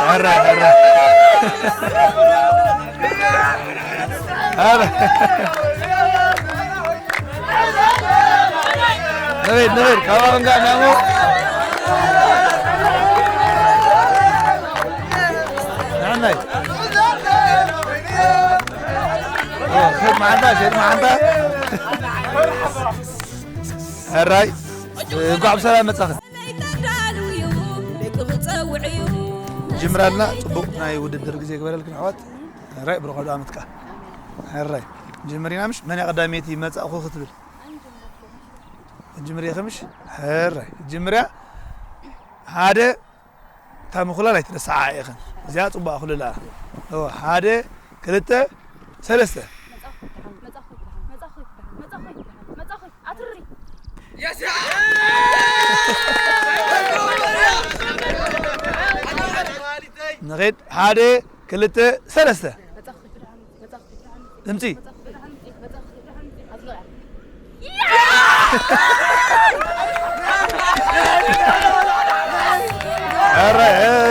ሕራይ፣ ሕራይ። ሕራይ። ንኸይድ፣ ንኸይድ፣ ካብ ኣፍንጋ እናሞ። ንሕናይ። ኦ፣ ሸጥ መዓንታ፣ ሸጥ መዓንታ። ሕራይ፣ እንኳዕ ብሰላም መጻኺ። ጅምራልና፣ ጽቡቕ ናይ ውድድር ግዜ ግበረልክን ኣሕዋት። ሕራይ፣ ብሩኽ ኣውደ ዓመት ከኣ። ሕራይ፣ ጅምሪና ምሽ መን እያ ቀዳመይቲ መጻእኹ ክትብል። ጅምሪ ኢኺ ምሽ? ሕራይ፣ ጅምርያ። ሓደ፣ እታ ምኹላል ኣይትረስዓ ኢኽን። እዚኣ ጽቡቕ ኩልላ። እወ፣ ሓደ፣ ክልተ፣ ሰለስተ። ንኸይድ፣ ሓደ፣ ክልተ፣ ሰለስተ። ድምጺ። ኧረ፣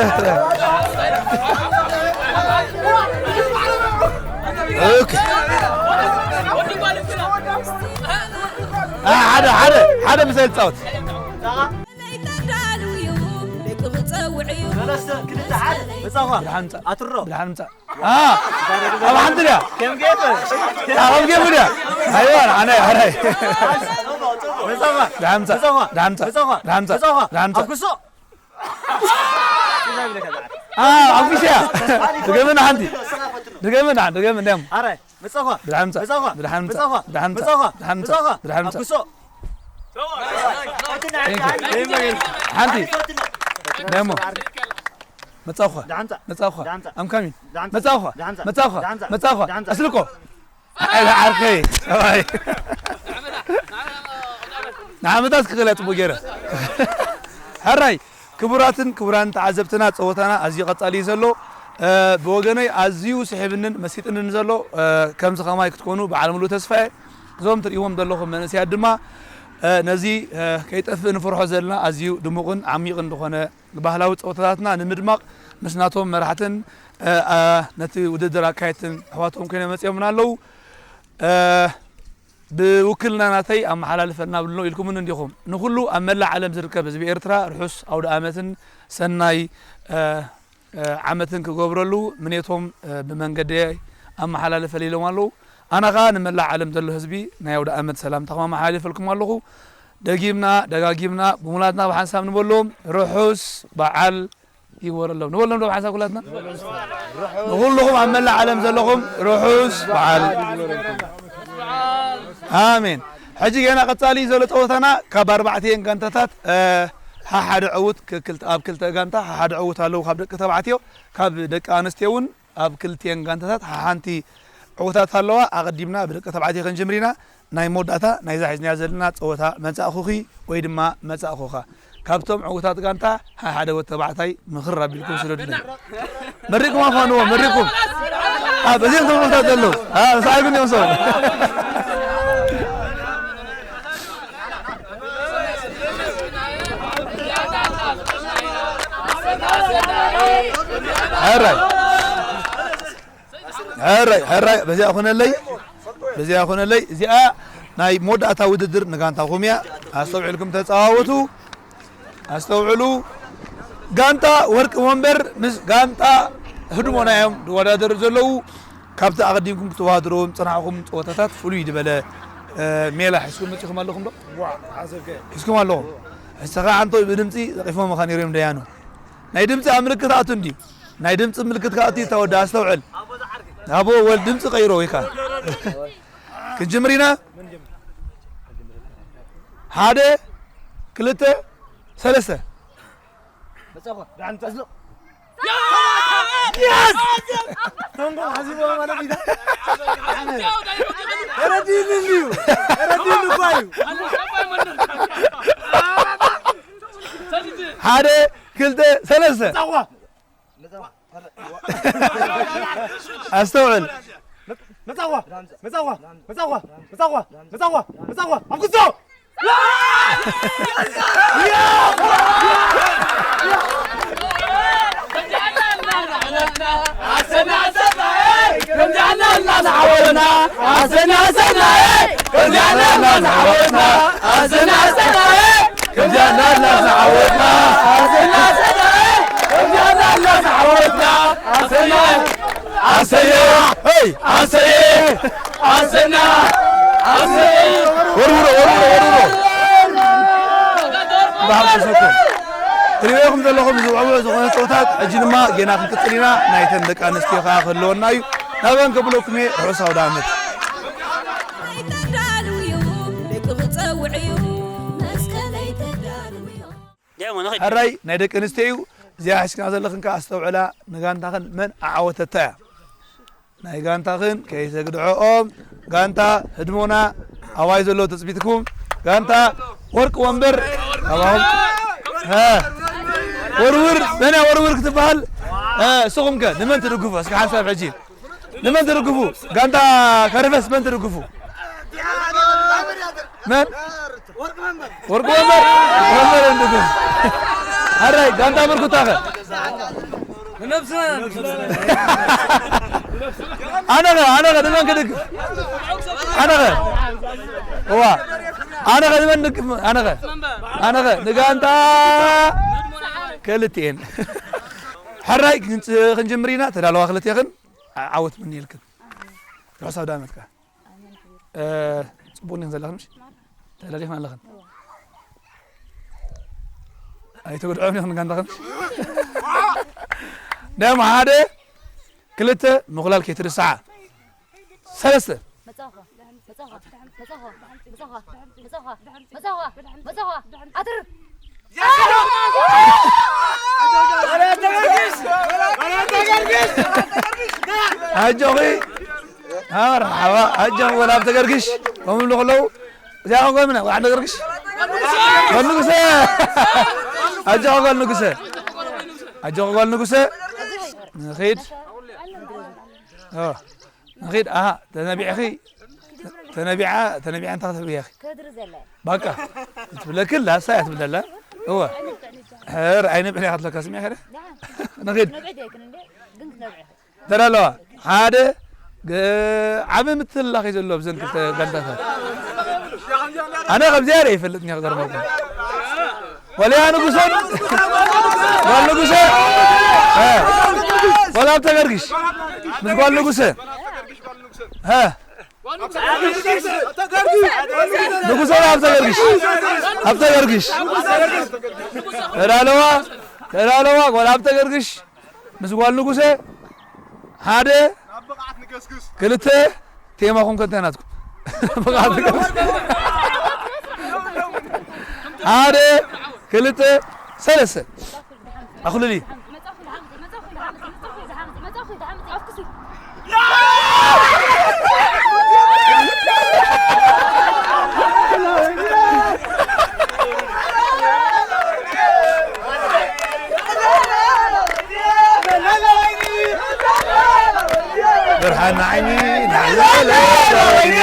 ኧረ። ኦኬ። አ፣ ሓደ፣ ሓደ፣ ሓደ ምሳይ ልጻወት። ሰለስተ፣ ክልተ፣ ሓደ፣ መጻኹ። ብድሓን ምጻእ። ኣትሮ። ብድሓን ምጻእ። አ፣ ኣብ ሓንቲ ድያ? ከም ጌፍ። አ፣ ከም ጌፍ ድያ? ኣይዋ፣ ኣነ፣ ኣነ። መጻኹ። ብድሓን ምጻእ። መጻኹ። ብድሓን ምጻእ። መጻኹ። ብድሓን ምጻእ። መጻኹ። ብድሓን ምጻእ። ኣብ ክሶ። አ፣ ኣብ ክሶ እያ። ድገመና ሓንቲ። ድገመና፣ ድገመና፣ ድገም። ኣረ፣ መጻኹ። ብድሓን ምጻእ። መጻኹ። ብድሓን ምጻእ። መጻኹ። ብድሓን ምጻእ። መጻኹ። ብድሓን ምጻእ። መጻኹ። ብድሓን ኣብ ምጻእ። ክሶ። Thank you። ሓንቲ። ደሞ። መጻኹ። ብድሓን ምጻእ። መጻኹ። ብድሓን ምጻእ። I'm coming። ብድሓን ምጻእ። መጻኹ። ብድሓን ምጻእ። መጻኹ። ብድሓን ምጻእ። መጻኹ። ብድሓን ምጻእ። ኣስልኮ። ኣይ፣ ዓርከይ። ኣይ። ንዓመታት ክኽእል እያ ጽቡቕ ገይረ። ሕራይ፣ ክቡራትን ክቡራን ተዓዘብትና፣ ጸወታና ኣዝዩ ቀጻሊ እዩ ዘሎ። እ፣ ብወገነይ ኣዝዩ ስሒብንን መሲጥንን ዘሎ፣ እ፣ ከምዚ ከማይ ክትኮኑ በዓል ሙሉ ተስፋ እየ። እዞም ትርእይዎም ዘለኹም መንእሰያት ድማ፣ እ፣ ነዚ፣ እ፣ ከይጠፍእ ንፈርሖ ዘለና ኣዝዩ ድሙቕን ዓሚቕን ዝኾነ ባህላዊ ጸወታታትና ንምድማቕ ምስ ናቶም መራሕትን፣ እ፣ እ፣ ነቲ ውድድር ኣካየድትን ኣሕዋቶም ኮይኖም መጺኦምና ኣለዉ። እ፣ ብውክልና ናተይ ኣመሓላልፈልና ብሎ ኢልኩምኒ እንዲኹም። ንኹሉ ኣብ መላእ ዓለም ዝርከብ ህዝቢ ኤርትራ ርሑስ ኣውደ ኣመትን ሰናይ፣ እ፣ እ፣ ዓመትን ክገብረሉ ምኔቶም፣ እ፣ ብመንገደይ ኣመሓላልፈል ኢሎም ኣለዉ። ኣነ ኸኣ ንመላእ ዓለም ዘሎ ህዝቢ ናይ ኣውደ ኣመት ሰላምታኹም ኣመሓላልፈልኩም ኣለኹ። ደጊምና ደጋጊምና ብሙላትና ብሓንሳብ ንበሎም ርሑስ በዓል ይግበረሎም። ንበሎም ዶ ብሓንሳብ ኩላትና? ንኹልኹም ኣብ መላእ ዓለም ዘለኹም ርሑስ በዓል። ኣሜን። ሕጂ ገና ቀጻሊ ዘሎ ጸወታና ካብ ኣርባዕተን ጋንታታት፣ እ፣ ሓሓደ ዕዉት ክ-፣ ክልተ፣ ኣብ ክልተ ጋንታ ሓሓደ ዕዉት ኣለዉ ካብ ደቂ ተባዕትዮ፣ ካብ ደቂ ኣንስትዮ እውን ኣብ ክልቲኤን ጋንታታት ሓሓንቲ ዕዉታት ኣለዋ። ኣቐዲምና ብደቂ ተባዕትዮ ክንጅምር ኢና። ናይ መወዳእታ ናይዛ ሒዝናያ ዘለና ጸወታ መጻእኹኺ ወይ ድማ መጻእኹኻ። ካብቶም ዕዉታት ጋንታ ሓሓደ ወዲ ተባዕታይ ምኽር ኣቢልኩም ስደዱለይ። መሪቕኩም ኣፋንዎ፣ መሪቕኩም። አ፣ በዚኦም ቶም ዕዉታት ዘለዉ። አ፣ ሳዕግን እዮም ሰው። ሕራይ። ሕራይ፣ ሕራይ፣ በዚኣ ኾነለይ። በዚኣ ኾነለይ። እዚኣ ናይ መወዳእታ ውድድር ንጋንታኹም እያ። ኣስተውዒልኩም ተጻዋወቱ። ኣስተውዕሉ። ጋንታ ወርቂ ወንበር ምስ ጋንታ ህድሞና እዮም ዝወዳደሩ ዘለዉ። ካብቲ ኣቐዲምኩም ክትወዳደርዎም ዝጸናሕኩም ጸወታታት ፍሉይ ዝበለ፣ እ፣ ሜላ ሒዝኩም መጺኹም ኣለኹም ዶ? ሒዝኩም ኣለኹም። እስኻ ሓንቶ ብድምጺ ዘቒፎም ምዃን ነይሮም ደያኑ። ናይ ድምጺ ኣብ ምልክት ኣቱ እንድዩ። ናይ ድምጺ ምልክት ከኣ ኣቱ ይተወዳ ኣስተውዕል። ኣቦ ወልድ ድምጺ ቀይሮ ወይ ከኣ። ክንጅምር ኢና። ሓደ፣ ክልተ፣ ሰለስተ። ተንኮል ሓሲብዎ ማለት እዩ። ተረዲእኒ እንድዩ። ተረዲእኒ እኳ እዩ። ሓደ፣ ክልተ፣ ሰለስተ። ኣስተውዕል። መጻዋ፣ መጻዋ፣ መጻዋ፣ መጻዋ፣ መጻዋ፣ መጻዋ፣ ኣብ ክሶ! ኣሰና፣ ኣሰና፣ ኣሰና፣ ኤ! ከምዚኣና እናተዓወትና፣ ኣሰና፣ ኣሰና፣ ኤ! ከምዚኣና እናተዓወትና፣ ኣሰና፣ ኣሰና፣ ኤ! ከምዚኣና እናተዓወትና፣ ኣሰና፣ ኣሰና፣ ኤ! ከምዚኣና እናተዓወትና፣ ኣሰና፣ ኣሰየ፣ ሄይ! ኣሰየ! ኣሰና! ኣሰየ! ወርውሮ፣ ወርውሮ፣ ወርውሮ! ብሓቂ ሰኮ። ትሪእዎም ዘለኹም ዝውዕውዕ ዝኾነ ጸወታት፣ ሕጂ ድማ ጌና ክንቅጽል ኢና። ናይተን ደቂ ኣንስትዮ ከኣ ክህልወና እዩ። ናበን ከብለኩም እየ፣ ርሑስ ኣውደ ዓመት። ሕራይ ናይ ደቂ ኣንስትዮ እዩ። እዚኣ ሒዝክና ዘለኽን ከኣ ኣስተውዕላ፣ ንጋንታኽን መን ኣዓወተታ እያ። ናይ ጋንታኽን ከይተግድዖኦም፣ ጋንታ ህድሞና ኣባይ ዘሎ ትጽቢትኩም፣ ጋንታ ወርቂ ወንበር ኣባኹም። ሀ፣ ወርውር፣ መን እያ ወርውር ክትበሃል? ሀ፣ እስኹም ከ ንመን ትድግፉ? እስኪ ሓንሳብ ሕጂ። ንመን ትድግፉ? ጋንታ ከርፈስ መን ትድግፉ? መን? ወርቂ ወንበር? ወንበር እንድግፍ። ሕራይ፣ ጋንታ ብርኩታኸ? ንነብስና። ኣነኸ፣ ኣነኸ ንመን ክድግፍ? ኣነኸ? እዋ። ኣነኸ ንመን ድግፍ? ኣነኸ? ኣነኸ ንጋንታ ክልቲኤን። ሕራይ፣ ክንጽ-፣ ክንጅምር ኢና። ተዳለዋ ክልቴኽን። ዓ-፣ ዓወት ምንየልክን። ርሑስ ኣውደ ዓመት ከኣ። ኣሜን፣ ኣሕቢሩ። እ፣ ጽቡቕ ዲኽን ዘለኽን ምሽ? ተዳሊኽን ኣለኽን? እዋ። ኣይትጉድዖም ኢኽን ጋንታኽን ምሽ? ደም ሓደ፣ ክልተ፣ ምኹላል ከይትርስዓ። ሰለስተ። መጻኹ፣ መጻኹ፣ መጻኹ፣ መጻኹ፣ መጻኹ፣ መጻኹ፣ ኣትር። ኣጆኺ። መርሓባ። ኣጆኺ ወላ ኣብ ተገርግሽ። ከምኡ ይብሉ ከለዉ፣ እዚኣ ኸም ጎምና፣ ወላ ኣብ ተገርግሽ። ጓል ንጉሰ! ኣጆኻ ጓል ንጉሰ! ኣጆኻ ጓል ንጉሰ! ንኺድ። ኦ፣ ንኺድ። ኣሃ፣ ተነቢዕኺ? ተነቢዓ፣ ተነቢዓ እንታይ ክትብልያ ኢኺ? ባቃ። ትብለኪ ኣላ፣ እሳ እያ ትብለላ። እወ። ሕር፣ ኣይነብዕን እያ ክትብለካ ስሚዓ ከደ? ንኺድ። ተዳለዋ። ሓደ ገ-፣ ዓቢ ምትህልላኽ እዩ ዘሎ ብዘን ክልተ ጋንታታት። ኣነ ከምዚኣ ርአ ይፈልጥን እየ ክገርመኩም። ወልያ ንጉሰን ጓል ንጉሰ፣ እ፣ ጓል ሃብተ ገርግሽ ምስ ጓል ንጉሰ፣ እ፣ ንጉሰ ሃብተ ገርግሽ፣ ሃብተ ገርግሽ። ተዳለዋ፣ ተዳለዋ፣ ጓል ሃብተ ገርግሽ። ምስ ጓል ንጉሰ ሓደ፣ ክልተ፣ ቴማኹም ከ እንታይ ናትኩም? ብቕዓት ንገስግስ። ሓደ፣ ክልተ፣ ሰለስተ። ኣኹልሊ። ብርሃን ዓይኒ ናዕዘለ ወይኒ፣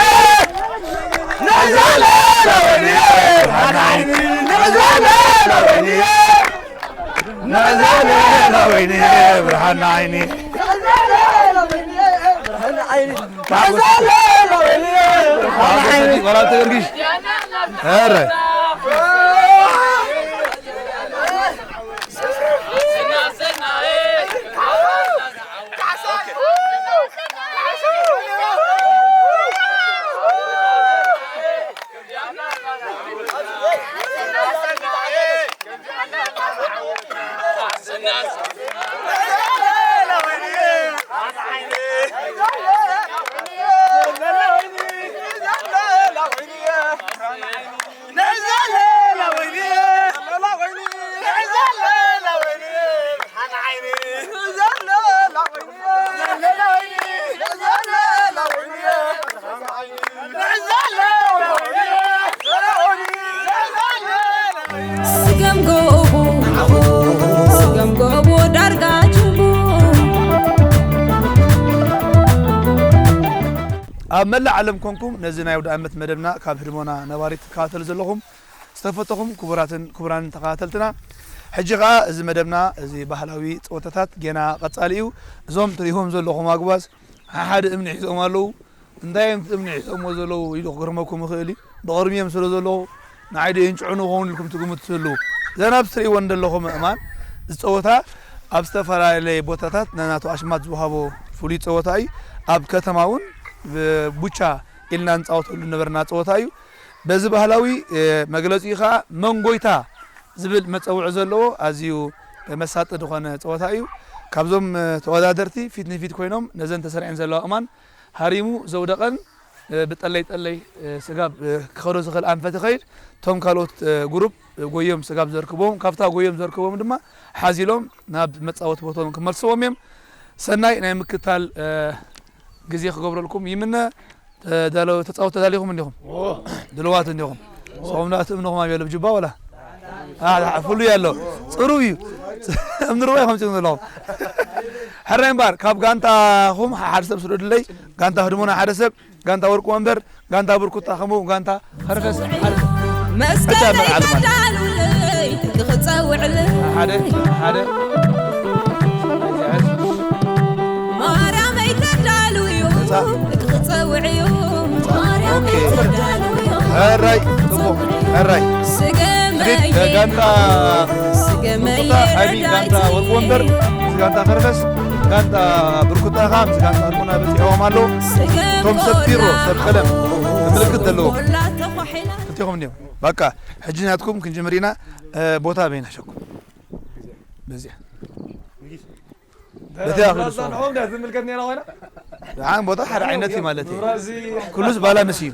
ናዕዘለ ወይኒ፣ ብርሃን ዓይኒ ናዕዘለ ወይኒ፣ ናዕዘለ ወይኒ፣ ብርሃን ዓይኒ። ጓል ሃብተ ገርግሽ። ኧረ። ስገም ጎቦ፣ ስገም ጎቦ ዳርጋ ጅቡ። ኣብ መላእ ዓለም ኮንኩም ነዚ ናይ ኣውደኣመት መደብና ካብ ህድሞና ነባሪት ትከታተሉ ዘለኹም ዝተፈተኹም ክቡራትን ክቡራንን ተኸታተልትና፣ ሕጂ ኸኣ እዚ መደብና፣ እዚ ባህላዊ ጸወታታት ጌና ቀጻሊ እዩ። እዞም ትርእይዎም ዘለኹም ኣጉባዝ ሓሓደ እምኒ ሒዞም ኣለዉ። እንታይ እዮም እቲ እምኒ ሒዞምዎ ዘለዉ ኢሉ ክገርመኩም ይኽእል እዩ። ብቕድሚኦም ስለ ዘለዉ ንዓይ ዶ ይንጭዑኒ ይኸውን ኢልኩም ትግምቱ ትህልዉ። እዘን ኣብዚ ትርእይወን ዘለኹም ኣእማን፣ እዚ ጸወታ ኣብ ዝተፈላለየ ቦታታት ነናቱ ኣሽማት ዝወሃቦ ፍሉይ ጸወታ እዩ። ኣብ ከተማ እውን ብቡቻ ኢልና ንጻወተሉ ነበርና ጸወታ እዩ። በዚ ባህላዊ፣ እ፣ መግለጺኡ ኸኣ መንጎይታ ዝብል መጸውዒ ዘለዎ ኣዝዩ መሳጢ ዝኾነ ጸወታ እዩ። ካብዞም፣ እ፣ ተወዳደርቲ ፊት ንፊት ኮይኖም ነዘን ተሰሪዐን ዘለዋ ኣእማን ሃሪሙ ዘውደቐን፣ እ፣ ብጠለይ ጠለይ፣ እ፣ ስጋብ፣ እ፣ ክኸዶ ዝኽእል ኣንፈት ይኸይድ። እቶም ካልኦት፣ እ፣ ጉሩፕ፣ እ፣ ጎዮም ስጋብ ዘርክቦም፣ ካብታ ጎዮም ዘርክቦም ድማ ሓዚሎም ናብ መጻወቲ ቦትኦም ክመልስዎም እዮም። ሰናይ ናይ ምክታል፣ እ፣ ግዜ ክገብረልኩም ይምነ። ተዳለ-፣ ተጻወት ተዳሊኹም እንዲኹም? ድልዋት እንዲኹም? ንስኹም ደኣ እቲ እምንኹም ኣበይ ኣሎ? ብጅባ ወላ? ኣ፣ ፍሉይ ኣሎ። ጽሩብ እዩ። እምኒ ሩባ ኢኹም ጽኑ ዘለኹም። ሕራይ እምበኣር፣ ካብ ጋንታኹም ሓደ ሰብ ስደዱለይ። ጋንታ ህድሞና ሓደ ሰብ፣ ጋንታ ወርቂ ወንበር፣ ጋንታ ብርኩታ፣ ከምኡ ጋንታ ኸርፈስ ሓደ ሰብ። መስቀለይ ኣዳልውለይ ክኽጸውዕለይ። ሓደ፣ ሓደ። ማርያመይ ተዳልውዩ መጻ። ክኽጸውዕዩ። ማርያመይ ኦኬ። ተዳልውዩ። ሕራይ፣ ጽቡቕ፣ ሕራይ። ስገመይ ንኺድ፣ ጋንታ ስገመይ ብርኩታ፣ ኣቢ፣ ጋንታ ወርቂ ወንበር፣ ምስ ጋንታ ኸርፈስ፣ ጋንታ ብርኩታ ኸኣ ምስ ጋንታ ህድሞና በጺሖም ኣለዉ። ስገም እቶም ሰብ ቲሮ፣ ቆላ ሰብ ቀለም፣ ምልክት ዘለዎ። ቆላ ተዃሒላ። ክልቲኦም እንዲዮም። በቃ፣ ሕጂ ናትኩም ክንጅምር ኢና። እ፣ ቦታ በይና ሸኩም። በዚኣ። በቲ ኣኽሉ ንሕና ንስኹም። ንሕና ዝምልከት ነይራ ኮይና? ደሓን ቦታ ሓደ ዓይነት እዩ ማለት እዩ። ኩሉስ ባላንስ እዩ።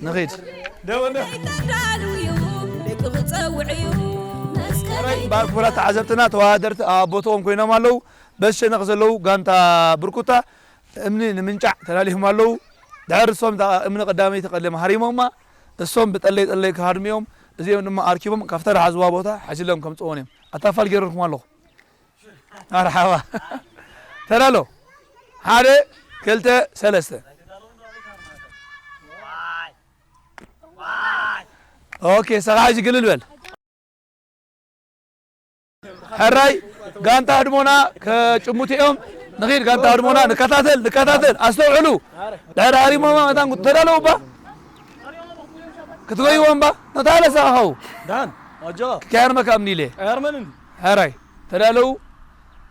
ንኺድ። ተዳልውዩ፣ ደቂ ክጸውዕዩ። መስቀለይ እምበኣር ክቡራት ተዓዘብትና፣ ተወዳደርቲ ኣብ ቦትኦም ኮይኖም ኣለዉ። በዚ ሸነኽ ዘለዉ ጋንታ ብርኩታ እምኒ ንምንጫዕ ተላሊኹም ኣለዉ። ድሕሪ ንሶም እታ እምኒ ቀዳመይቲ ቀደም ሃሪሞማ፣ እሶም ብጠለይ ጠለይ ክሃድሙ እዮም። እዚኦም ድማ ኣርኪቦም ካብታ ዝሓዝዋ ቦታ ሓዚሎም ከምፅእዎም እዮም። ኣታ ፋል ገይረልኩም ኣለኹ። መርሓባ። ተዳሎ። ሓደ፣ ክልተ፣ ሰለስተ። ኦኬ፣ ሰኻ ሕጂ ግልል በል። ሕራይ፣ ጋንታ ህድሞና ከጭሙት እዮም። ንኺድ ጋንታ ህድሞና፣ ንከታተል፣ ንከታተል። ኣስተውዕሉ። ድሕሪ ሃሪሞማ መታን ተዳለዉ እባ። ክትጎይዎም እባ። ነታ ለሳኻ ኸው። ዳን፣ ኣጆኻ። ክካየር መካ እምኒ ኢለ። ኣየርመንን። ሕራይ፣ ተዳለዉ።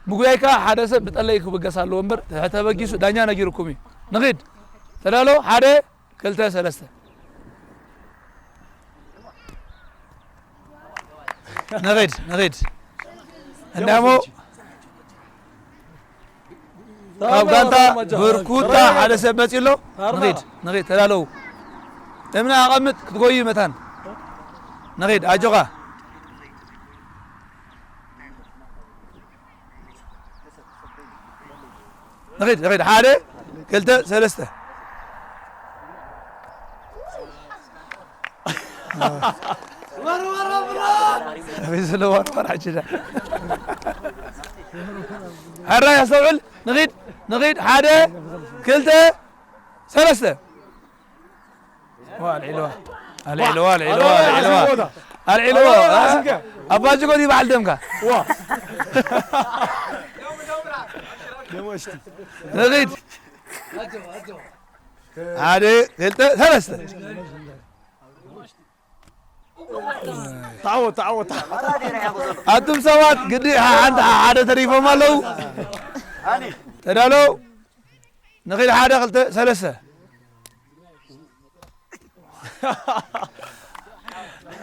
ምጉያይካ ሓደ ሰብ ብጠለይ ክብገስ ኣለዎ እምበር፣ ተበጊሱ ዳኛ ነጊርኩም እዩ። ንኺድ። ተዳለዉ፣ ሓደ፣ ክልተ፣ ሰለስተ። ንኺድ፣ ንኺድ። እንዳሞ ካብ ጋንታ ብርኩታ ሓደ ሰብ መፂኡ ኣሎ። ንኺድ፣ ንኺድ፣ ተዳለዉ። እምኒ ኣቐምጥ ክትጎዩ መታን። ንኺድ፣ ኣጆኻ። ንኺድ፣ ንኺድ። ሓደ፣ ክልተ፣ ሰለስተ። ኣበይ ዘሎ ወርወር ሕጂ ዳ? ሕራይ ኣስተውዕል። ንኺድ፣ ንኺድ። ሓደ፣ ክልተ፣ ሰለስተ። ዋ፣ ኣልዒልዋ። ኣልዒልዋ፣ ኣልዒልዋ፣ ኣልዒልዋ። ኣልዒልዋ። ኣልዒልዋ። ኣባ ጅጎ ድዩ በዓል ደምካ? ዋ። ንኺድ። ሓደ፣ ክልተ፣ ሰለስተ። ተዓወት፣ ተዓወት፣ ተዓወት። ኣቱም ሰባት ግዲ ሓ-፣ ሓንቲ ሓ-፣ ሓደ ተሪፎም ኣለዉ። ተዳለዉ። ንኺድ፣ ሓደ፣ ክልተ፣ ሰለስተ።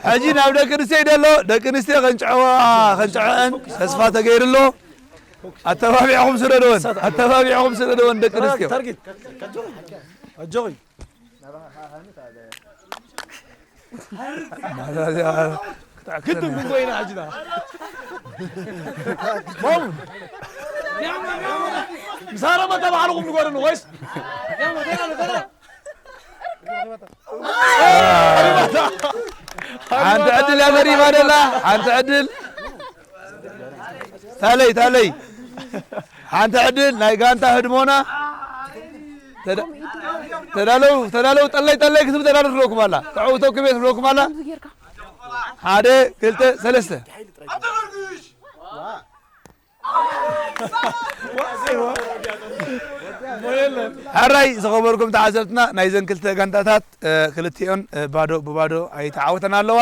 ሕጂ ናብ ደቂ ኣንስትዮ ይደሎ፣ ደቂ ኣንስትዮ ከንጭዐዋ፣ ከንጭዐአን ተስፋ ተገይሩ ኣሎ። ኣተባቢዕኹም ስደድወን፣ ኣተባቢዕኹም ስደድወን ደቂ ኣንስትዮ። ታርጌት፣ ታርጌት። ኣጆኺ። ማዛዝያ ክትዕክሰኒ። ግድም ምን ኮይና ሕጂ ዳ? ማሙን። ምሳረ መተባዕልኹም ንገሩኒ ወይስ? ሓንቲ ዕድል እያ ተሪፋ ደላ፣ ሓንቲ ዕድል። ታለይ፣ ታለይ። ሓንቲ ዕድል ናይ ጋንታ ህድሞና። ተዳ-፣ ተዳለው፣ ተዳለው፣ ጠለይ፣ ጠለይ ክትብል ተዳለው ትብለኩም ኣላ። ተዓውተው ክቤት ትብለኩም ኣላ። ሓደ፣ ክልተ፣ ሰለስተ። ሕራይ ዝኸበርኩም ተዓዘብትና፣ ናይዘን ክልተ ጋንታታት፣ እ፣ ክልቲኦን፣ እ፣ ባዶ ብባዶ ኣይተዓወተን ኣለዋ።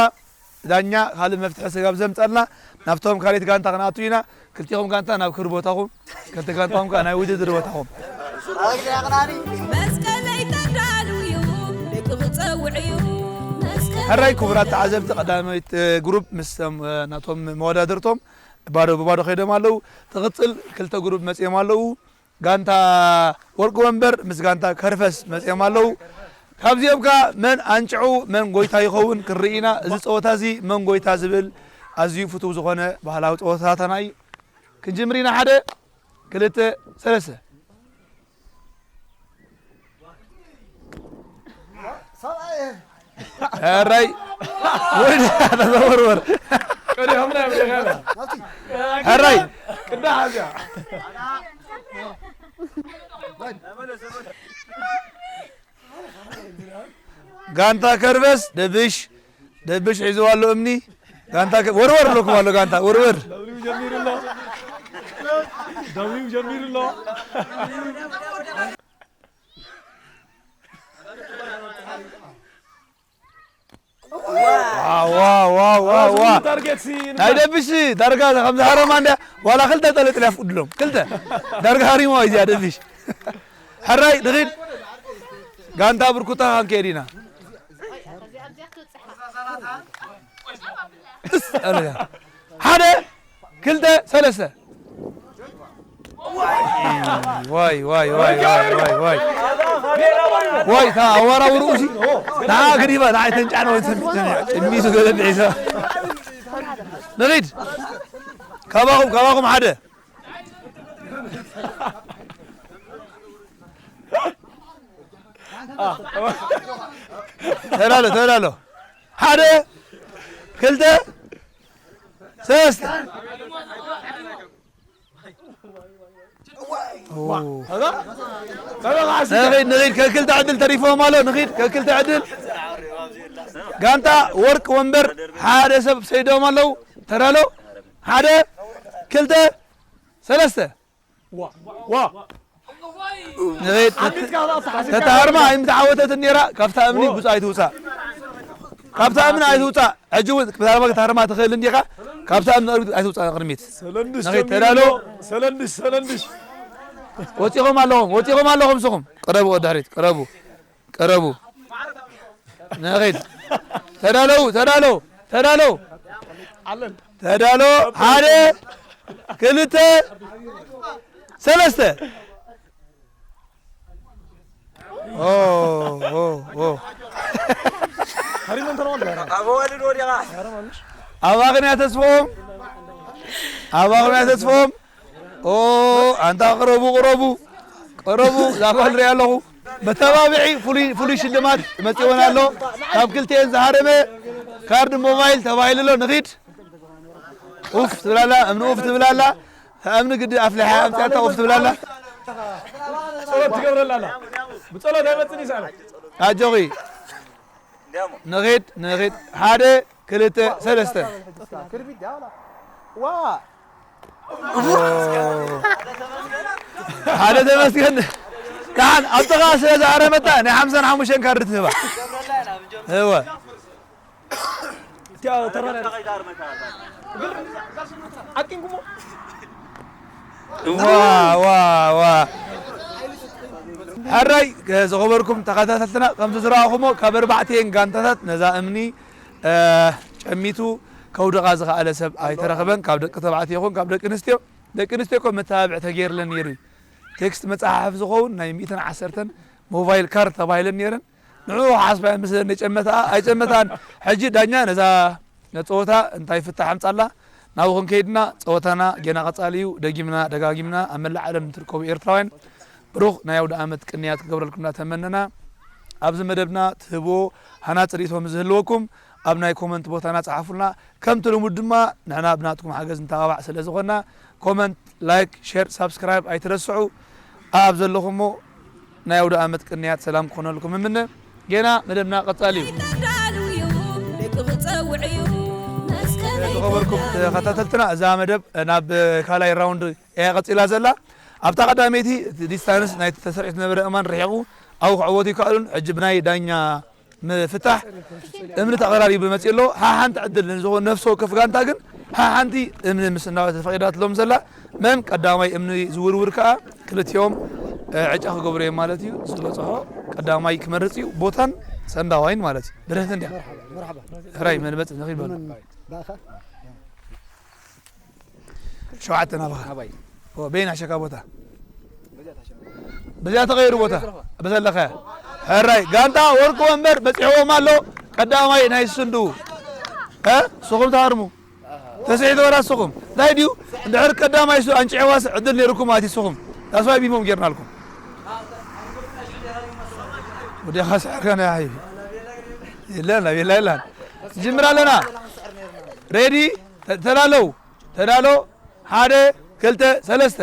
ዳኛ ካልእ መፍትሒ ስጋብ ዘምጸልና፣ ናብቶም ካልኣይቲ ጋንታ ክንኣቱ ኢና። ክልቲኹም ጋንታ ናብ ክብሪ ቦታኹም፣ ክልተ ጋንታኹም ከኣ ናይ ውድድር ቦታኹም። መስቀለይ ተዳልዩ እዩ፣ ደቂ ክጸውዕ እዩ። መስቀለይ ሕራይ ክቡራት ተዓዘብቲ፣ ቀዳመይቲ፣ እ፣ ግሩፕ ምስ፣ እ፣ ናቶም መወዳድርቶም ባዶ ብባዶ ከይዶም ኣለዉ። ትቕጽል ክልተ ግሩፕ መጺኦም ኣለዉ። ጋንታ ወርቂ ወንበር ምስ ጋንታ ከርፈስ መጺኦም ኣለዉ። ካብዚኦም ከኣ መን ኣንጭዑ መን ጎይታ ይኸውን ክንርኢ ኢና። እዚ ጸወታ እዚ መን ጎይታ ዝብል ኣዝዩ ፍቱው ዝኾነ ባህላዊ ጸወታታትና እዩ። ክንጅምር ኢና። ሓደ፣ ክልተ፣ ሰለስተ። ሰብኣይ። ሕራይ። ወይ ተዘወርወር። ቀዲሖምና እዮም ዲኻ? ናብቲ። ሕራይ። ቅዳሕ እዚኣ። ጋንታ ከርበስ፣ ደብሽ፣ ደብሽ ሒዝዋ ኣሎ እምኒ። ጋንታ ከ-፣ ወርወር ኣለኩም ኣሎ ጋንታ፣ ወርወር። ደብሊው ጀሚሩ ኣሎ። ደብሊው ጀሚሩ ኣሎ። ዋ፣ ዋ፣ ዋ፣ ዋ፣ ዋ። ታርጌት ሲ-፣ ናይ ደብሽ ዳርጋ ከምዚ ሃረማ እንድያ፣ ዋላ ክልተ ጠለጥልያ ፍቅድሎም። ክልተ። ዳርጋ ሃሪማ እዚኣ ደብሽ። ሕራይ፣ ንኺድ። ጋንታ ብርኩታ ክንከይድ ኢና። እስ፣ ኣለ። ሓደ፣ ክልተ፣ ሰለስተ። ዋይ፣ ዋይ፣ ዋይ፣ ዋይ፣ ዋይ፣ ዋይ። ዋይ፣ እታ ኣዋራውርኡ ሲ፣ ንዓ ክዲባ፣ ንዓ ኣይተንጫዕነ ወይ ትሰሚዕ፣ ትሰሚዕ። ጭሚቱ ገለ ብዒሳ። ንኺድ። ካባኹም፣ ካባኹም ሓደ። ተዳሎ፣ ተዳሎ። ሓደ፣ ክልተ፣ ሰለስተ። ንኺድ፣ ንኺድ፣ ከክልተ ዕድል ተሪፎም ኣሎ። ንኺድ፣ ከክልተ ዕድል። ጋንታ ወርቂ ወንበር ሓደ ሰብ ሰይዶም ኣለዉ። ተዳሎ። ሓደ፣ ክልተ፣ ሰለስተ። ዋ፣ ዋ። ንኺድ። ተታሃርማ ኣይምተዓወተትን ነይራ። ካብታ እምኒ ጉፃ ኣይትውፃእ። ካብታ እምኒ ኣይትውፃእ። ሕጂ እውን ብዛዕባ ክትሃርማ ትኽእል እንዲኻ። ካብታ እምኒ ቅድሚት ኣይትውፃእ ቅድሚት። ሰለንድሽ ንኺድ፣ ጀሚሩ ተዳሎ። ኣሎ። ሰለንድሽ፣ ሰለንድሽ። ወፂኹም ኣለኹም፣ ወፂኹም ኣለኹም ንስኹም። ቅረቡ፣ ወዲ ድሕሪት፣ ቅረቡ፣ ቅረቡ። ንኺድ። ተዳለው፣ ተዳለው፣ ተዳለው። ኣለን። ተዳሎ። ሓደ፣ ክልተ፣ ሰለስተ። ኦ፣ ኦ፣ ኦ። ሃሪመን ተረዋል ጋራ። ኣበዋልድ ወዲቓ። ኣባኽንያ ተስፎም፣ ኣባኽንያ ተስፎም። ኦ፣ ኣንታ ቅረቡ፣ ቅረቡ፣ ቅረቡ። ዛጓል ሪኣ ኣለኹ። መተባብዒ ፍሉይ፣ ፍሉይ ሽልማት መፂኦን ኣሎ። ካብ ክልቲኤን ዝሃረመ ካርድ ሞባይል ተባሂሉ ኣሎ። ንኺድ። ኡፍ ትብላላ፣ እምኒ ኡፍ ትብላላ። እምኒ ግዲ ኣፍሊሓ ኣምፅኣታ ኡፍ ትብላላ። ጸሎት ትገብረላ ኣላ። ብጸሎት ኣይመጽእን ይስኣል። ኣጆኺ። ንኺድ፣ ንኺድ። ሓደ፣ ክልተ፣ ሰለስተ። ክርቢት ድያ ወላ? ዋ! ሓደ ተመስገን። ደሓን ኣብ ጥቓ ስለ ዝኣረመታ ናይ ሓምሳን ሓሙሽተን ካርድ ትህባ። እወ። እቲኣ ተራራ ዓቂንኩሞ? ዋ፣ ዋ፣ ዋ። ሕራይ፣ ዝኸበርኩም ተኸታተልትና፣ ከምዚ ዝረኣኹሞ ካብ ኣርባዕቲኤን ጋንታታት ነዛ እምኒ፣ እ፣ ጨሚቱ ከውድቓ ዝኸኣለ ሰብ ኣይተረኽበን፣ ካብ ደቂ ተባዕትዮ ይኹን ካብ ደቂ ኣንስትዮ። ደቂ ኣንስትዮ እኮ መተባብዒ ተገይርለን ነይሩ እዩ። ቴክስት መጽሓፍ ዝኸውን ናይ ሚእትን ዓሰርተን ሞባይል ካርድ ተባሂለን ነይረን። ንዕኡ ሓስባ ምስ ነጨመታ ኣይጨመታን። ሕጂ ዳኛ ነዛ ጸወታ እንታይ ፍታሕ ኣምጻላ ናብኡ ክንከይድና ጸወታና ጌና ቀጻሊ እዩ። ደጊምና ደጋጊምና ኣብ መላእ ዓለም ትርከቡ ኤርትራውያን ብሩኽ ናይ ኣውደ ዓመት ቅንያት ክገብረልኩም እናተመነና ኣብዚ መደብና ትህብዎ ሃናጺ ርእይቶ ምስ ዝህልወኩም ኣብ ናይ ኮመንት ቦታና ጸሓፉልና። ከምቲ ልሙድ ድማ ንሕና ብናትኩም ሓገዝ ንተባባዕ ስለ ዝኾንና ኮመንት፣ ላይክ፣ ሼር፣ ሳብስክራይብ ኣይትረስዑ። ኣብ ዘለኹሞ ናይ ኣውደ ዓመት ቅንያት ሰላም ክኾነልኩም እምነ። ጌና መደብና ቀጻሊ እዩ። ዝተኸበርኩም ተኸታተልትና፣ እዛ መደብ ናብ ካልኣይ ራውንድ እያ ቀጺላ ዘላ። ኣብታ ቀዳመይቲ ዲስታንስ ናይቲ ተሰሪዑ ዝነበረ እማን ርሒቑ ኣብኡ ክዕወቱ ይከኣሉን። ሕጂ ብናይ ዳኛ ምፍታሕ እምኒ ተቐራሪቡ መፂኡ ኣሎ። ሓሓንቲ ዕድል ንዝኾኑ ነፍሲ ወከፍ ጋንታ ግን ሓሓንቲ እምኒ ምስ እናወ ተፈቒዳትሎም ዘላ መን ቀዳማይ እምኒ ዝውርውር ከኣ ክልቲኦም፣ እ፣ ዕጫ ክገብሩ እዮም ማለት እዩ። ዝበፅሖ ቀዳማይ ክመርፅ እዩ። ቦታን ሰንዳዋይን ማለት እዩ። ብርህት እንዲያ። መርሓባ፣ መርሓባ። ሕራይ መን መፅእ ንኺድ በሉ። መን ባእኻ? ሸውዓተ ናባኻ። ናባይ። ኦ፣ በይን ኣሸካ ቦታ። በዚኣ ተቐይሩ ቦታ። በዘለኸ። ሕራይ፣ ጋንታ ወርቂ ወንበር በጺሕዎም ኣሎ። ቀዳማይ ናይ ስንዱ። እ? ስኹም ተሃርሙ። ተስዒት ወላ ስኹም። እንታይ ድዩ? እንድሕር ቀዳማይ ሱ-፣ ኣንጭዕዋስ ዕድል ነይርኩም ማለት እዩ ስኹም። ዳስዋይ ቢሞም ጌርናልኩም። ወዲኻ ስሕርካ ናይ ሓይቢ። የለን፣ የለን፣ የለን። ጅምር ኣለና። ሬዲ? ተ-፣ ተዳለው። ተዳሎ። ሓደ፣ ክልተ፣ ሰለስተ።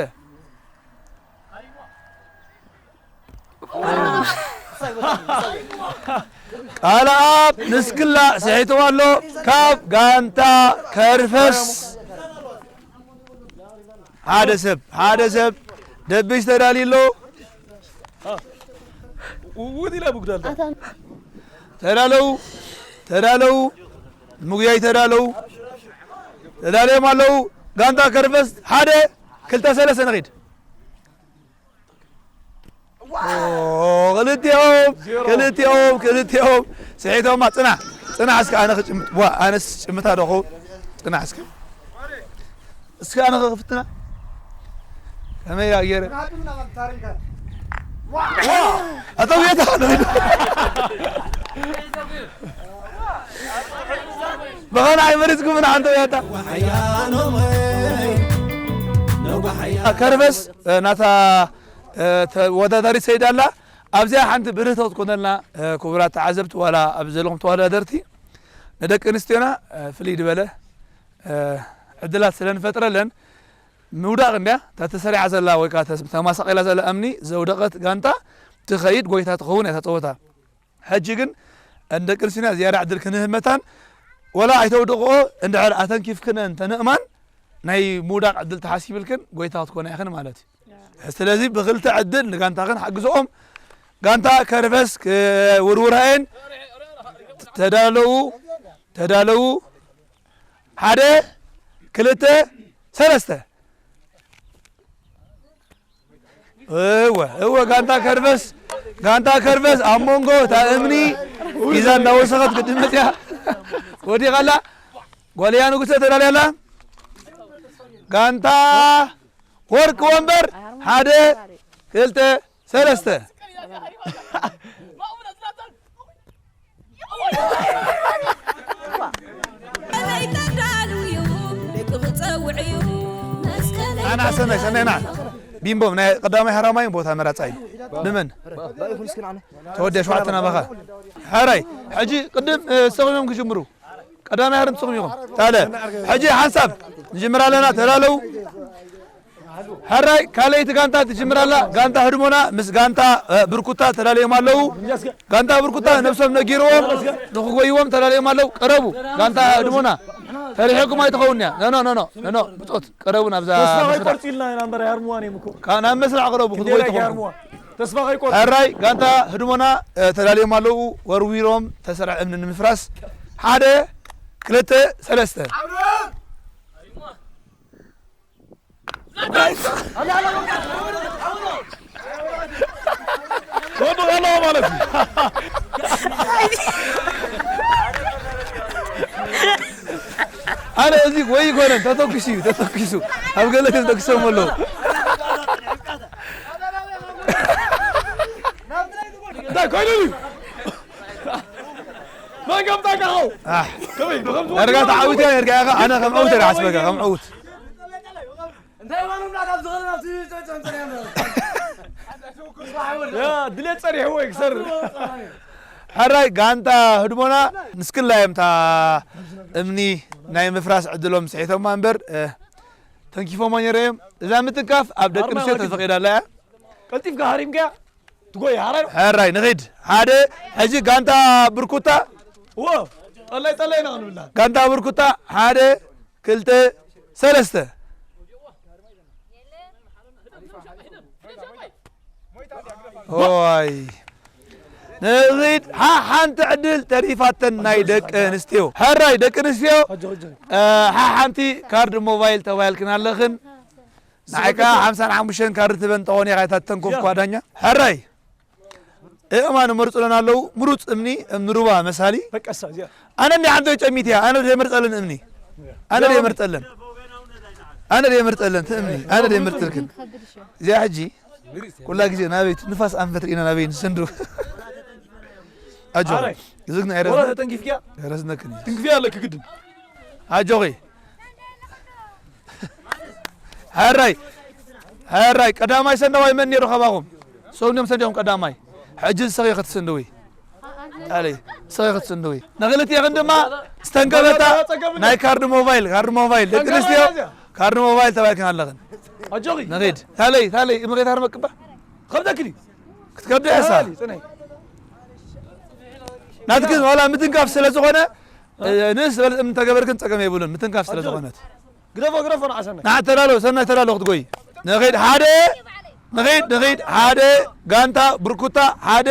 ቃልኣብ ንስክላ ስሒትዋ ኣሎ ካብ ጋንታ ከርፈስ። ሓደ ሰብ፣ ሓደ ሰብ ደብሽ ተዳልዩ ኣሎ። ውውት ኢላ ብጉዳልታ። ተዳለው፣ ተዳለው፣ ንምጉያይ ተዳለው። ተዳልዮም ኣለዉ። ጋንታ ከርፈስ ሓደ፣ ክልተ፣ ሰለስተ ንኺድ። ኦ፣ ክልቲኦም፣ ዜሮ። ክልቲኦም፣ ክልቲኦም። ስሒቶማ፣ ጽናሕ፣ ጽናሕ እስከ ኣነ ክጭምት-፣ ዋ፣ ኣነስ ጭምታ ዶ ኸውን? ጽናሕ እስከ። እስከ ኣነ ክፍትና። ከመይ ያ ገይረ? ዋ! ኣቶ ቤታ ንኺድ። ብኸና ኣይመሪጽኩምን ሓንቲ ቤታ። ከርበስ፣ እ፣ ናታ፣ እ፣ ተወዳዳሪት ሰይድ ኣላ። ኣብዚኣ ሓንቲ ብርህቶ ክትኮነልና፣ እ፣ ክቡራት ተዓዘብቲ፣ ዋላ ኣብ ዘለኹም ተወዳደርቲ፣ ንደቂ ኣንስትዮና፣ እ፣ ፍልይ ዝበለ፣ እ፣ ዕድላት ስለ ንፈጥረለን፣ ምውዳቕ እንድያ፣ እታ ተሰሪዓ ዘላ ወይ ከኣ ተስ-፣ ተማሳቒላ ዘላ እምኒ ዘውደቐት ጋንታ ትኸይድ፣ ጎይታ ትኸውን እያ እታ ጸወታ። ሕጂ ግን ንደቂ ኣንስትዮና ዝያዳ ዕድል ክንህብ መታን፣ ወላ ኣይተውድቕኦ፣ እንድሕር ኣተንኪፍክነን ተንእማን፣ ናይ ምውዳቕ ዕድል ተሓሲብልክን፣ ጎይታ ክትኮና ኢኽን ማለት እዩ። ስለዚ ብኽልተ ዕድል ንጋንታኽን ሓግዝኦም። ጋንታ ከርበስ ክውርውራ እየን። ተዳለዉ፣ ተዳለዉ። ሓደ፣ ክልተ፣ ሰለስተ። እወ፣ እወ፣ ጋንታ ከርበስ፣ ጋንታ ከርበስ ኣብ መንጎ እታ እምኒ ሒዛ እንዳወሰኸት ግዲ መፅያ ወዲቓ ኣላ። ጓልያ ንጉሰ ተዳልያ ኣላ። ጋንታ ወርቂ ወንበር፣ ሓደ፣ ክልተ፣ ሰለስተ። ኣና ሰናይ፣ ሰናይ ና። ቢምቦም ናይ ቀዳማይ ሃራማይ ቦታ መራጻ እዩ። ንመን? ተወዲያ ሸውዓተ ናባኻ። ሕራይ፣ ሕጂ ቅድም፣ እ፣ ሰኺሞም ክጅምሩ። ቀዳማይ ሃርም ንስኹም ኢኹም። ታለ፣ ሕጂ ሓንሳብ ንጅምር ኣለና፣ ተዳለዉ። ሕራይ፣ ካልኣይቲ ጋንታ ትጅምር ኣላ። ጋንታ ህድሞና ምስ ጋንታ፣ እ፣ ብርኩታ ተዳልዮም ኣለዉ። ጋንታ ብርኩታ ነብሶም ነጊርዎም ንኽጎይዎም ተዳልዮም ኣለዉ። ቀረቡ፣ ጋንታ ህድሞና ተሪሕኩም ኣይትኸውን እያ። ኖ፣ ኖ፣ ኖ፣ ኖ፣ ኖ፣ ብጾት ቀረቡ ናብዛ ተስፋ መስርዕ። ከይቆርጽ ኢልና ኢና እምበር ኣይሃርምዋን እዮም እኮ። ካ-፣ ናብ መስርዕ ቀረቡ፣ ክንደይ ክትጎዩ ትኾኑ። ኣይሃርምዋ። ተስፋ ከይቆርጽ። ሕራይ፣ ጋንታ ህድሞና፣ እ፣ ተዳልዮም ኣለዉ። ወርዊሮም ተሰርዐ እምኒ ንምፍራስ። ሓደ፣ ክልተ፣ ሰለስተ። ወድቕ ኣለዎ ማለት እዩ። ኣነ እዚ ወይ ይኮነን ተተኩሱ እዩ፣ ተተኩሱ። ኣብ ገለ ተተኩሶም ኣለዉ። እንታይ ኮይኑ እዩ? መን ከምጻካ ኸው? ኣሕ። ከመይ፣ ብኸምዚ ዳርጋ ወዲእካ ተዓዊትካ ነርካ ኢኻ፣ ኣነ ከም ዕውት እየ ዝሓስበካ፣ ከም ዕውት። እንታይ ማለት ናት ኣብ ዝኸነ ናብቲ ጨጨንጨን ያለ? ያ፣ ድሌት ጸሪሕዎ እዩ ክሰርሕ። ሕራይ ጋንታ ህድሞና ንስክላ እዮም እታ እምኒ ናይ ምፍራስ ዕድሎም ስሒቶማ እምበር፣ እ፣ ተንኪፎማ ነይረ እዮም። እዛ ምትንካፍ ኣብ ደቂ ኣርማ ኣንስትዮ ወዲቱ። ተፈቒዳ ኣላ እያ። ቀልጢፍካ ሃሪምካያ ትጎይ፣ ሃራይ። ሕራይ ንኺድ። ሓደ፣ ሕጂ ጋንታ ብርኩታ። እዎ፣ ጠላይ ጠላይ ኢና ክንብላ። ጋንታ ብርኩታ፣ ሓደ፣ ክልተ፣ ሰለስተ። ኦይ። ንኺድ፣ ሓ-፣ ሓንቲ ዕድል ተሪፋተን ናይ ደቂ ኣንስትዮ። ሕራይ ደቂ ኣንስትዮ፣ ኣጆ፣ ኣጆ። እ፣ ሓ-፣ ሓንቲ ካርድ ሞባይል ተባሂልክን ኣለኽን። ንዓይ ከኣ ሓምሳን ሓሙሽተን ካርድ ትበን ተኾን ኢኻ፣ ኣይታ ተንኮፍ ያ። ኳ ዳኛ። ሕራይ። እእማን መርጹለን ኣለዉ። ምሩጽ እምኒ፣ እምኒ ሩባ መሳሊ። በቃ እሳ እዚኣ። ኣነ እንዲ ሓንቶ ጨሚት እያ። ኣነ ደይ መርጸለን እምኒ። ኣነ ደይ መርጸለን። ኣነ ደይ መርጸለን፣ እቲ እምኒ። ኣነ ደይ መርጸልክን። እዚኣ ሕጂ፣ ኩላ ግዜ ናበይ፣ ንፋስ ኣንፈት ርኢና ናበይ ንሰንዱ። ኣጆ። ኣረ። ዝግና ወላ ኣይረዝነ-፣ ተጠንኪፍኪያ? ኣይረዝነክን እዩ። ትንክፊያ ኣለኪ ግድን። ኣጆኺ። ሕራይ፣ ሕራይ፣ ቀዳማይ ሰንዳዋይ መን ነይሩ ካባኹም? ሰውንዮም ሰንዲኹም ቀዳማይ። ሕጂ ዝሰኺ ክትስንድዊ። ኣለይ፣ ሰኺ ክትስንድዊ። ንኽልቲኤኽን ድማ ዝተንከበታ ናይ ካርድ ሞባይል፣ ካርድ ሞባይል። ደቂ ኣንስትዮ፣ ካርድ ሞባይል ተባሂልክን ኣለኽን። ኣጆኺ። ንኺድ። ታለይ፣ ታለይ፣ እምኺ ታርመቅባ? ከብደክኒ። ክትከብዲ ሕሳ። ታለይ፣ ጽነይ። ናትክን ዋላ ምትንካፍ ስለ ዝኾነ፣ እ፣ ንእስ ዝበለ እምኒ ተገበርክን ጸገም የብሉን፣ ምትንካፍ ስለ ኣጆኺ። ዝኾነት። ግደፎ፣ ግደፎ ንዓ ሰናይ። ንዓ ተዳሎ፣ ሰናይ ተዳሎ ክትጎይ። ንኺድ ሓደ፣ ንኺድ፣ ንኺድ ሓደ፣ ጋንታ ብርኩታ ሓደ፣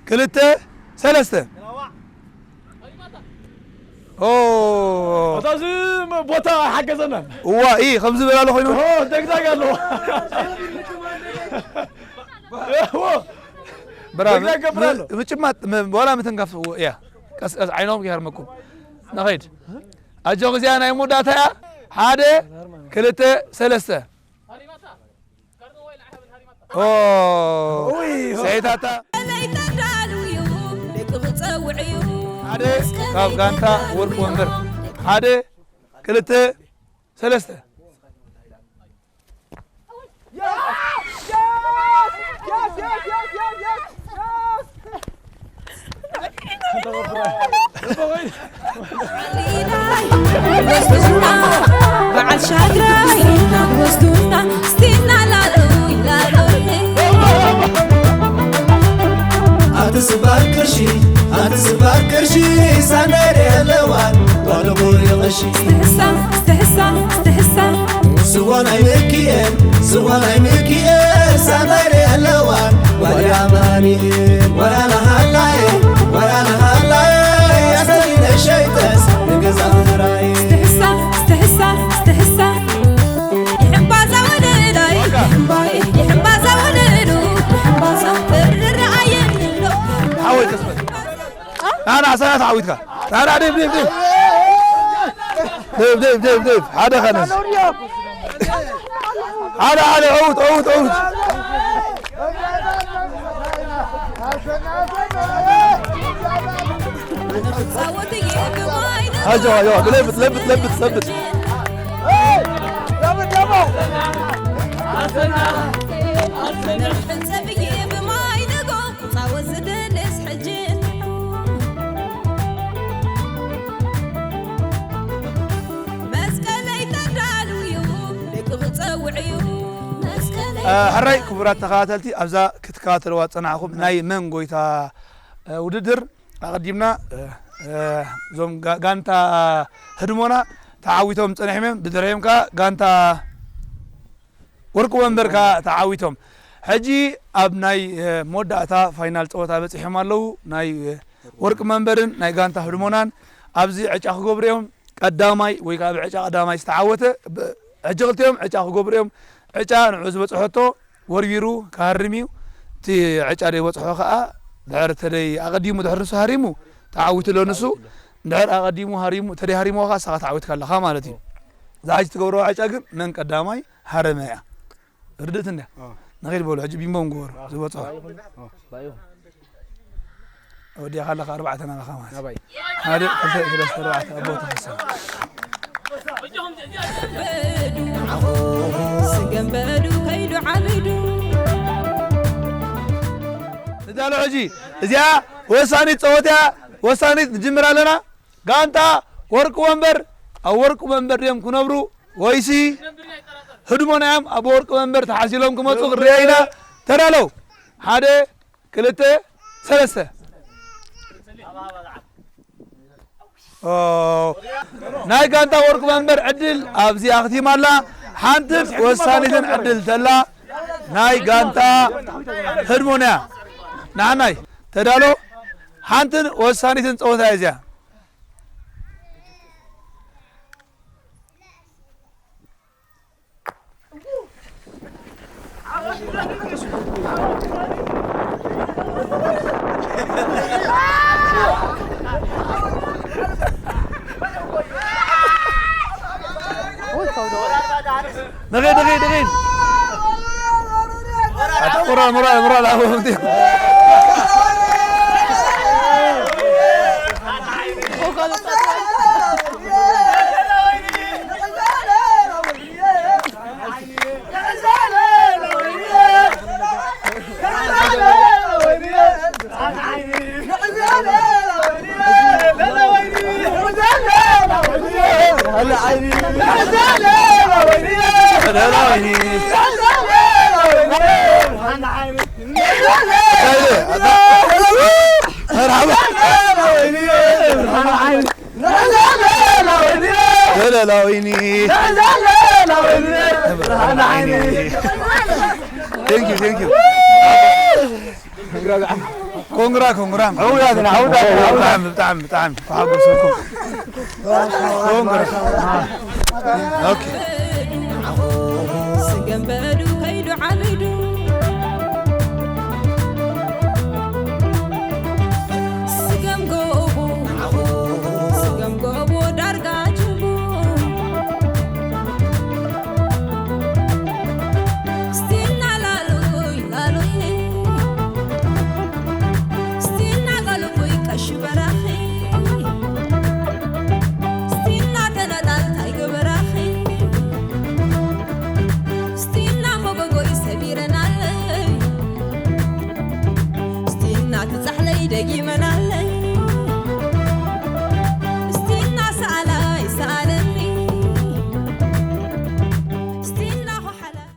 ክልተ፣ ሰለስተ። ኦ። ኣታ እዚ ቦታ ኣይሓገዘናን። እዋ፣ ኢ፣ ከምዚ ዝበላ ኣሎ ኮይኑ። ኦ፣ ደግዳግ ኣለዎ። እዎ። ብራ፣ ደግዳግ ገብር ኣሎ። ም-፣ ምጭማት፣ ም-፣ ዋላ ምትንካፍ እያ። ቀስ፣ ቀስ፣ ዓይኖም ይሃርመኩም። ንኺድ። ኣጆኺ እዚኣ ናይ መወዳእታ እያ። ሓደ፣ ክልተ፣ ሰለስተ። ኦ፣ ኡይ፣ ስሒታታ። ከመይ ተዳልው እዩ፣ ደቂ ክጸውዕ እዩ። ሓደ፣ ካብ ጋንታ ወርቂ ወንበር። ሓደ፣ ክልተ፣ ሰለስተ። Yes! Yes! Yes! Yes! Yes! Yes! Yes! በዓል ሻግራይ ወስዱና ስቲና ላሎይ ላሎይ ኣቲ ስባር ቅርሺ ኣቲ ስባር ቅርሺ ሳንዳይ ዶ የለዋን ጓል እሞ ይቕሺ ስትሕሳ ስትሕሳ ስትሕሳ ስዋ ናይ ምክኤል ስዋ ናይ ምክኤል ሳንዳይ ዶ የለዋን ጓል ኣማኑኤል ወራና ሃላየ ወራና ሃላየ ኣስተሪነ ሸይጠስ ንገዛ ምራይ ስትሕሳ ስትሕሳ ስትሕሳ ይሕምባዛ ወለዳይ ይሕምባይ ይሕምባዛ ወለዱ ይሕምባዛ እርር ኣየንሎ ሓወይ ተስፈት ናና ሰና ተዓዊትካ ናና ደብ ደብ ደብ ደብ ደብ ደብ ደብ ሓደ ኸነስ ሓደ ሓደ ዕውት ዕውት ዕውት ኣጆ ኣጆ ለብጥ ለብጥ ለብጥ ለብጥ ሕራይ ክቡራት ተኸታተልቲ ኣብዛ ክትከታተልዋ ዝጸናሕኩም ናይ መን ጎይታ ውድድር ኣቐዲምና እዞም ጋንታ ህድሞና ተዓዊቶም ጸኒሖም እዮም። ብድሕሪኦም ከኣ ጋንታ ወርቂ ወንበር ከኣ ተዓዊቶም። ሕጂ ኣብ ናይ መወዳእታ ፋይናል ጸወታ በጺሖም ኣለዉ። ናይ ወርቂ መንበርን ናይ ጋንታ ህድሞናን ኣብዚ ዕጫ ክገብሩ እዮም። ቀዳማይ ወይ ከዓ ብዕጫ ቀዳማይ ዝተዓወተ ሕጂ ክልቲኦም ዕጫ ክገብሩ እዮም። ዕጫ ንዑ ዝበፅሐቶ ወርዊሩ ክሃርም እዩ። እቲ ዕጫ ደይበፅሖ ከዓ ድሕር ተደይ ኣቐዲሙ ድሕር ንሱ ሃሪሙ ተዓዊቱ ኣሎ ንሱ ድሕር ኣቐዲሙ ሃሪሙ ተደይ ሃሪምዎ ከዓ ንስኻ ተዓዊትካ ኣለኻ ማለት እዩ። እዛ ሕጂ ትገብረዋ ዕጫ ግን መን ቀዳማይ ሃረመ እያ። ርድእት እንድያ ንኸይድ በሉ ሕጂ ቢምቦ ንግበሩ ዝበፅሖ ወዲኻ ኣለኻ ኣርባዕተ ናባኻ ማለት ሓደ ክልተ ሰለስተ ኣርባዕተ ኣቦ ተኸሰ ስገንበዱ ከይዱ ዓብዱ እዛ ሎ ሕጂ እዚኣ ወሳኒት ፀወትያ ወሳኒት ንጅምር ኣለና ጋንታ ወርቂ ወንበር ኣብ ወርቂ ወንበር ድዮም ክነብሩ ወይሲ ህድሞና እዮም ኣብ ወርቂ ወንበር ተሓሲሎም ክመፁ ክርያ ኢና ተዳለው ሓደ ክልተ ሰለስተ ናይ ጋንታ ወርቂ መንበር ዕድል ኣብዚ ኣኽቲማ ኣላ ሓንትን ወሳኒትን ዕድል ተላ ናይ ጋንታ ህድሞና እያ ንዓናይ ተዳሎ ሓንትን ወሳኒትን ፀወታ እያ እዚኣ ንኺድ ንኺድ ንኺድ ኣታ ሞራል ሞራል ሞራል ኣቦ ምንድዩ Thank you, thank you. ኮንግራ ኮንግራ ብጣዕሚ ብጣዕሚ ብጣዕሚ ተሓጎሰኩም ኮንግራ ኦኬ